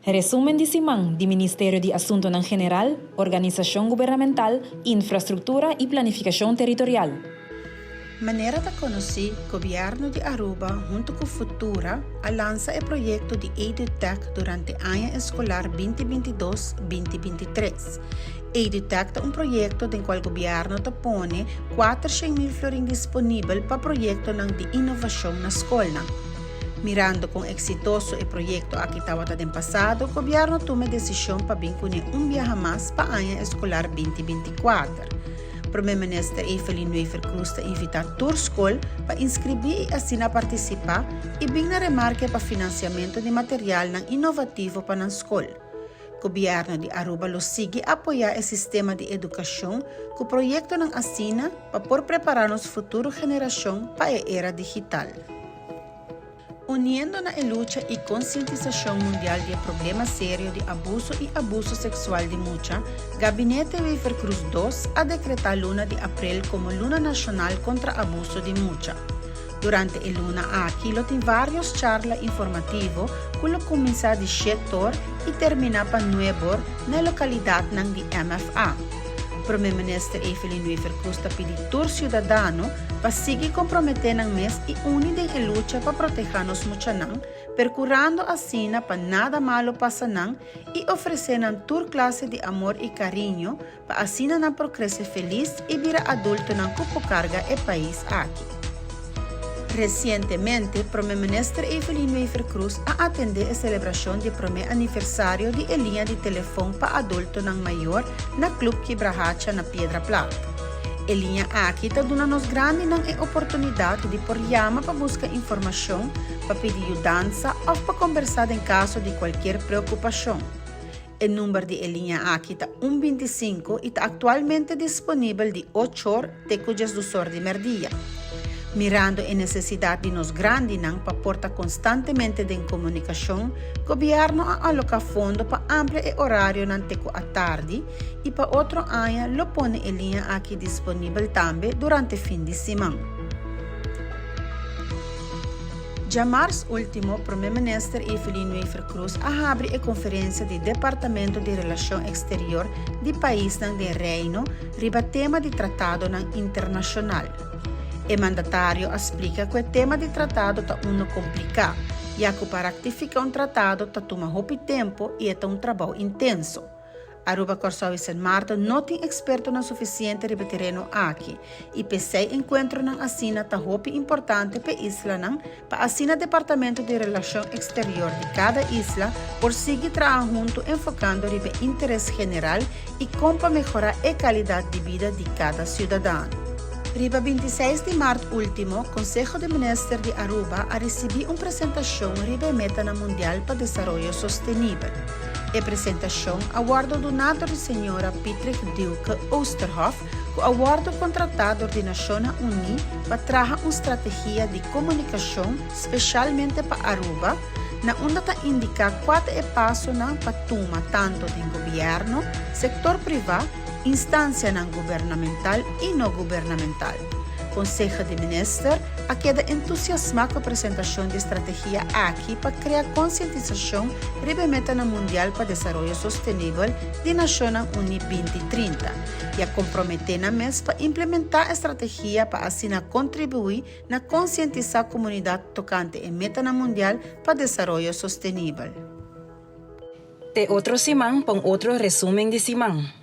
Resumen di siman di Ministerio di Asuntonan General, Organisashon Gubernamental, Infrastruktura i Planifikashon Teritorial. Manera ta konosí, Gobièrnu di Aruba huntu ku Futura a lansa e proyekto di EduTech durante aña eskolar binti 22, 2023. EduTech ta un proyekto den kual gobièrnu ta pone 400 mil florin disponibel pa proyektonan di inovashon na skolnan. Mirando kon eksitoso e proyekto aki tabata den pasado, gobièrnu a tuma e desishon pa bin kuné un biaha mas pa aña eskolar 2024. Prome Minister Evelyn Wever-Croes ta invitá tur skol pa inskribí i asina partisipá i bin na remarke pa finansiamentu di materialnan inovativo pa nan skol. Gobièrnu di Aruba lo sigui apoyá e sistema di edukashon ku proyektonan asina pa por prepará nos futuro generashon pa e era digital. Uniendo na e lucha i konsientisashon mundial di e problema serio di abuso i abuso seksual di mucha, Gabinete Wever-Croes dos a dekretá luna di aprel komo Luna Nashonal kontra Abuso di Mucha. Durante e luna aki lo tin vários charla informativo ku lo kuminsá di shet'or i terminá pa nueb'or na e lokalidatnan di MFA. Prome Minister Evelyn Wever-Croes ta pidi tur siudadano pa sigui komprometé nan mes i uni den e lucha pa protehá nos muchanan, perkurando asina pa nada malo pasa nan i ofresé nan tur klase di amor i kariño pa asina nan por krese felis i bira adultonan ku por karga e pais aki. Resientemente, Prome Minister Evelyn Wever-Croes a atendé e selebrashon di e promé aniversario di e liña di telefon pa adultonan mayor na Club Kibrahacha na Piedra Plat. E liña aki ta duna nos grandinan e oportunidat di por yama pa buska informashon, pa pidi yudansa òf pa kombersá den kaso di kualkier preokupashon. E number di e liña aki ta un 25 i ta aktualmente disponibel di ochor te ku diesdusor di mèrdia. Mirando e nesesidat di nos grandinan pa por ta konstantemente den komunikashon, gobièrnu a aloká fondo pa amplia e orarionan te ku atardi i pa otro aña lo pone e liña aki disponibel tambe durante fin di siman. Djamars último, Prome Minister Evelyn Wever-Croes a habri e konferensia di Departamento di Relashon Eksterior di paisnan den Reino riba tema di tratadonan internashonal. E mandatario a splika ku e tema di tratado ta unu kompliká, ya ku pa raktifiká un tratado ta tuma hopi tempu i e ta un trabou intenso. Aruba, Kòrsou i Sint Maarten no tin ekspertonan sufisiente riba e tereno aki i p'esei enkuentronan asina ta hopi importante p'e islanan pa asina Departamento di Relashon Eksterior di kada isla por sigui traha huntu enfokando riba e interes general i kon pa mehorá e kalidat di bida di kada siudadano. Riba 26 di mart último, Konseho di Minister di Aruba a risibí un presentashon riba e metanan mundial pa desaroyo sostenibel. E presentashon a wòrdu duná dor di señora Pitrik Dieuwke Oosterhof ku a wòrdu kontratá dor di Nashonnan Uní pa traha un strategia di komunikashon speshalmente pa Aruba na unda ta indiká kua ta e pasonan pa tuma tantu den gobièrnu, sektor privá, instansianan gubernamental i no gubernamental. Konseho di Minister a keda entusiasmá ku e presentashon di e strategia aki pa krea konsientisashon riba e metanan mundial pa desaroyo sostenibel di Nashonnan Uní 2030 i a komprometé nan mes pa implementá e strategia pa asina kontribuí na konsientisá komunidat tokante e metanan mundial pa desaroyo sostenibel. Te otro siman pa un otro resumen di siman.